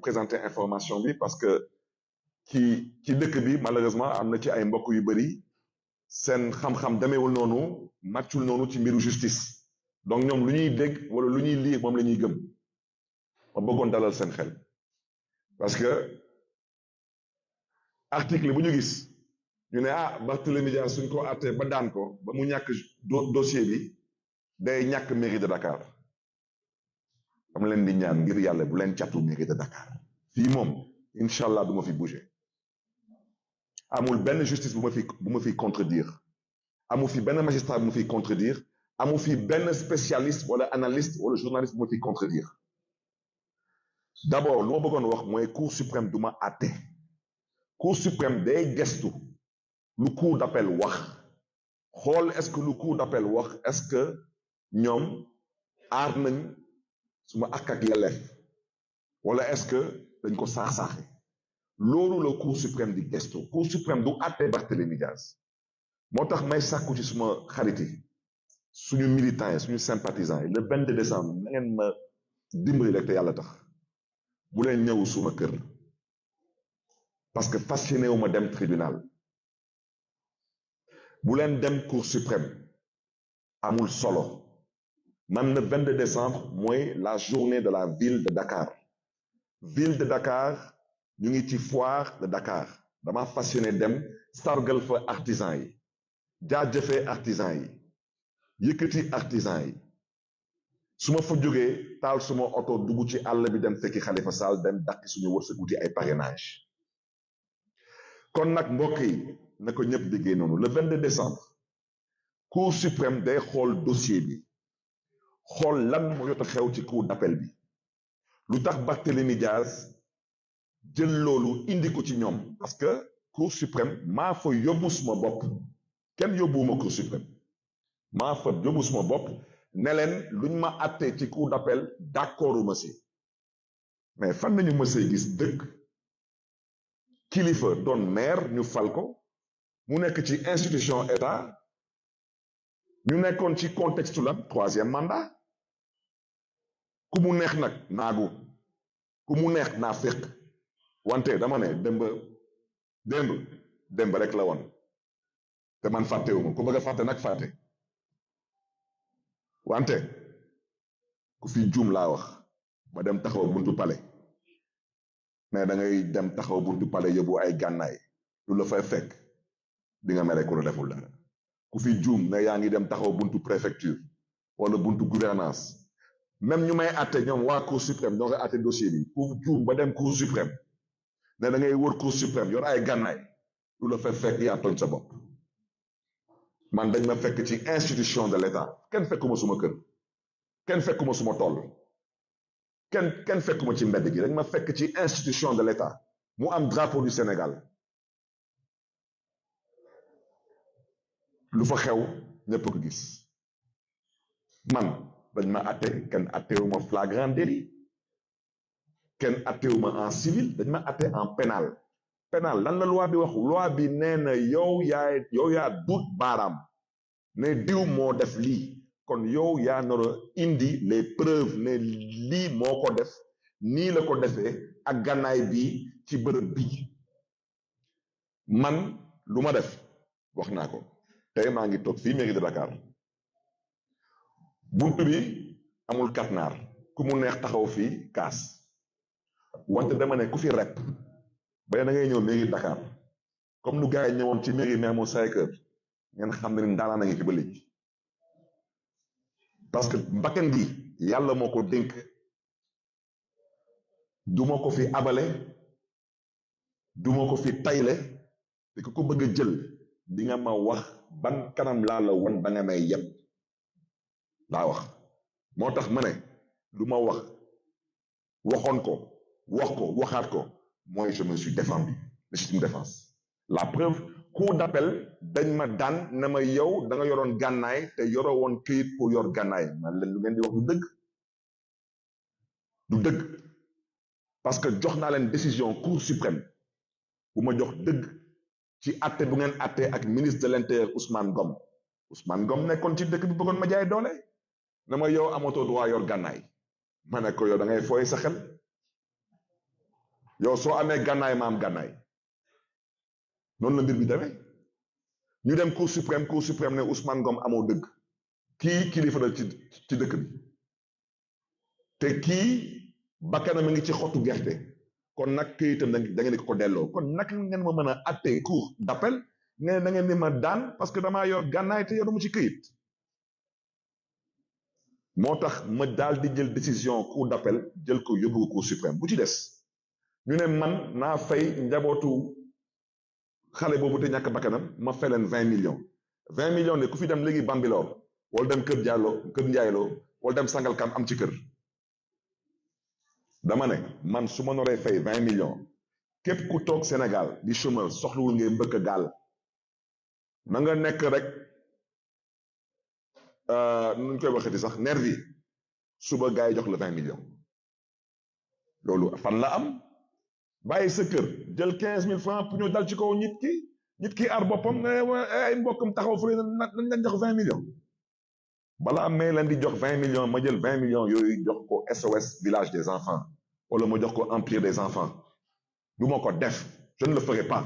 présenter information bi parce que ci dëkk bi malheureusement am na ci ay mbokk yu bëri seen xam-xam demeewul noonu màccul noonu ci mbiru justice donc ñoom lu ñuy dégg wala lu ñuy lire moom la ñuy gëm ma bëggoon dalal seen xel parce que article bu ñu gis ñu ne Barthélémy Dias suñ ko àttee ba daan ko ba mu ñàkk dossier bi day ñàkk mairie de Dakar am leen di ñaan ngir yàlla bu leen catu mairie de Dakar fii moom incha allah du ma fi bouger amul benn justice bu ma fi contredire amul fi benn magistrat bu ma fi contredire amul fi benn spécialiste wala analyste wala journaliste bu ma fi contredire d'abord lu ma bëggoon wax mooy cour suprême du ma àtte cour suprême day gestu lu cour d'appel wax xool est-ce que lu cour d'appel wax est-ce que ñoom aar nañ suma ak yelleef wala est-ce que dañ ko saax-saaxe loolu la cour suprême di gestu cour suprême du àtte Barthélémy Dias moo tax may sàkku ci suma xarit yi suñu militants yi suñu sympathisants yi le 22 décembre na ngeen ma dimbali rek te yàlla tax bu leen ñëw suma kër parce que fas yéene wu ma dem tribunal bu leen dem cour suprême amul solo man le 22 décembre mooy la journée de la ville de Dakar ñu ngi ci foire de Dakar dama fas yéene dem sargal fa artisan yi jaajëfee artisan yi yëkkati artisan yi su ma fa jógee taal suma oto dugg ci àll bi dem fekki Khalifa Sall dem dàqi suñu wërsëg wuti ay parrainage kon nag mbokk yi na ko ñëpp déggee noonu le 22 décembre cour suprême day xool dossier bi xool lan moo jot a xew ci cour d'appel bi lu tax Barthélémy Dias jël loolu indi ko ci ñoom parce que cour suprême maa fa yóbbu suma bopp kenn yóbbuwuma cour suprême maa fa yóbbu suma bopp ne leen luñ ma àttee ci cour d'appel d'accorduma si mais fan nañu mësee gis dëkk kilifa doon maire ñu fal ko mu nekk ci institution état ñu nekkoon ci contexte la troisième mandat ku mu neex nag naagu ku mu neex naa féq wante dama ne démb rek la woon te man fàttewuma ku bëgg a fàtte nag fàtte wante ku fi juum laa wax ba dem taxaw buntu palais mais da ngay dem taxaw buntu palais yóbbu ay gànnaay lu la fay fekk di nga mere ku la deful dara ku fi juum ne yaa ngi dem taxaw buntu préfecture wala buntu gouvernance même ñu may àtte ñoom waa cour suprême ñoo koy àtte dossier bi ku juum ba dem cour suprême ne da ngay wër cour suprême yor ay gànnaay lu la fay fekk yaa tooñ sa bopp man dañ ma fekk ci institution de l'état kenn fekkuma suma kër kenn fekkuma suma tool kenn fekkuma ci mbedd gi dañ ma fekk ci institution de l'état mu am drapeau du Sénégal lu fa xew ñëpp ko gis man dañ ma àtte kenn àttewuma flagrant délit kenn àttewuma en civil dañ ma àtte en pénal lan la loi bi wax loi bi nee na yow yaa dut baaraam ne diw moo def lii kon yow yaa nar a indi les preuves ne lii moo ko def nii la ko defee ak gànnaay bi ci bërëb bi man lu ma def wax naa ko tey maa ngi toog fii mairie de Dakar buntu bi amul katnaar ku mu neex taxaw fii kaas wante dama ne ku fi rep ba da ngay ñëw mairie Dakar comme nu gars yi ñëwoon ci mairie Mermoz Sacré-Cœur ngeen xam ne ni ndaanaan a ngi fi ba léegi parce que mbakken gi yàlla moo ko dénk duma ko fi abale duma ko fi tayle te ku ko bëgg a jël di nga ma wax ban kanam laa la won ba nga may yeb laa wax moo tax ma ne lu ma wax waxoon ko wax ko waxaat ko mooy je me suis défendu légitime défense la preuve cour d'appel dañ ma daan ne ma yow da nga yoroon gànnaay te yoroo woon këyit pour yor gànnaay man leen lu ngeen di wax du dëgg parce que jox naa leen décision cour suprême bu ma jox dëgg ci àtte bu ngeen àtte ak ministre de l'intérieur Ousmane Ngom nekkoon ci dëkk bi bëggoon ma jaay doole ne ma yow amatoo droit yor gànnaay ma ne ko yow da ngay fooy sa xel yow soo amee gànnaay ma am gànnaay noonu la mbir bi demee ñu dem cour suprême ne Ousmane Ngom amoo dëgg kii kilifa la ci dëkk bi te kii bakkanam mi ngi ci xottu gerte kon nag këyitam da ngeen ko delloo kon nag ngeen ma mën a àttee cour d'appel ngeen da ngeen ni ma daan parce que damaa yor gànnaay te yoruma ci këyit moo tax ma daal di jël décision cour d'appel jël ko yóbbu ko cour suprême bu ci des ñu ne man naa fay njabootu xale boobu te ñàkk bakkanam ma fay leen 20 millions ne ku fi dem léegi Bambilor wala dem Kër Diallo Kër Njaayloo wala dem Sangalkam am ci kër dama ne man su ma noree fay 20 millions képp ku toog Sénégal di chômeur soxlawul ngay mbëkk gaal na nga nekk rek nuñ koy waxati sax nervi suba gars yi jox la 20 millions loolu fan la am bàyyi sa kër jël 15 000 francs pour ñu dal ci kaw nit ki aar boppam ne ay mbokkam taxaw fële nañ leen jox 20 millions balaa may leen di jox 20 millions ma jël 20 millions yooyu jox ko SOS village des enfants wala ma jox ko empire des enfants du ma ko def je ne le ferai pas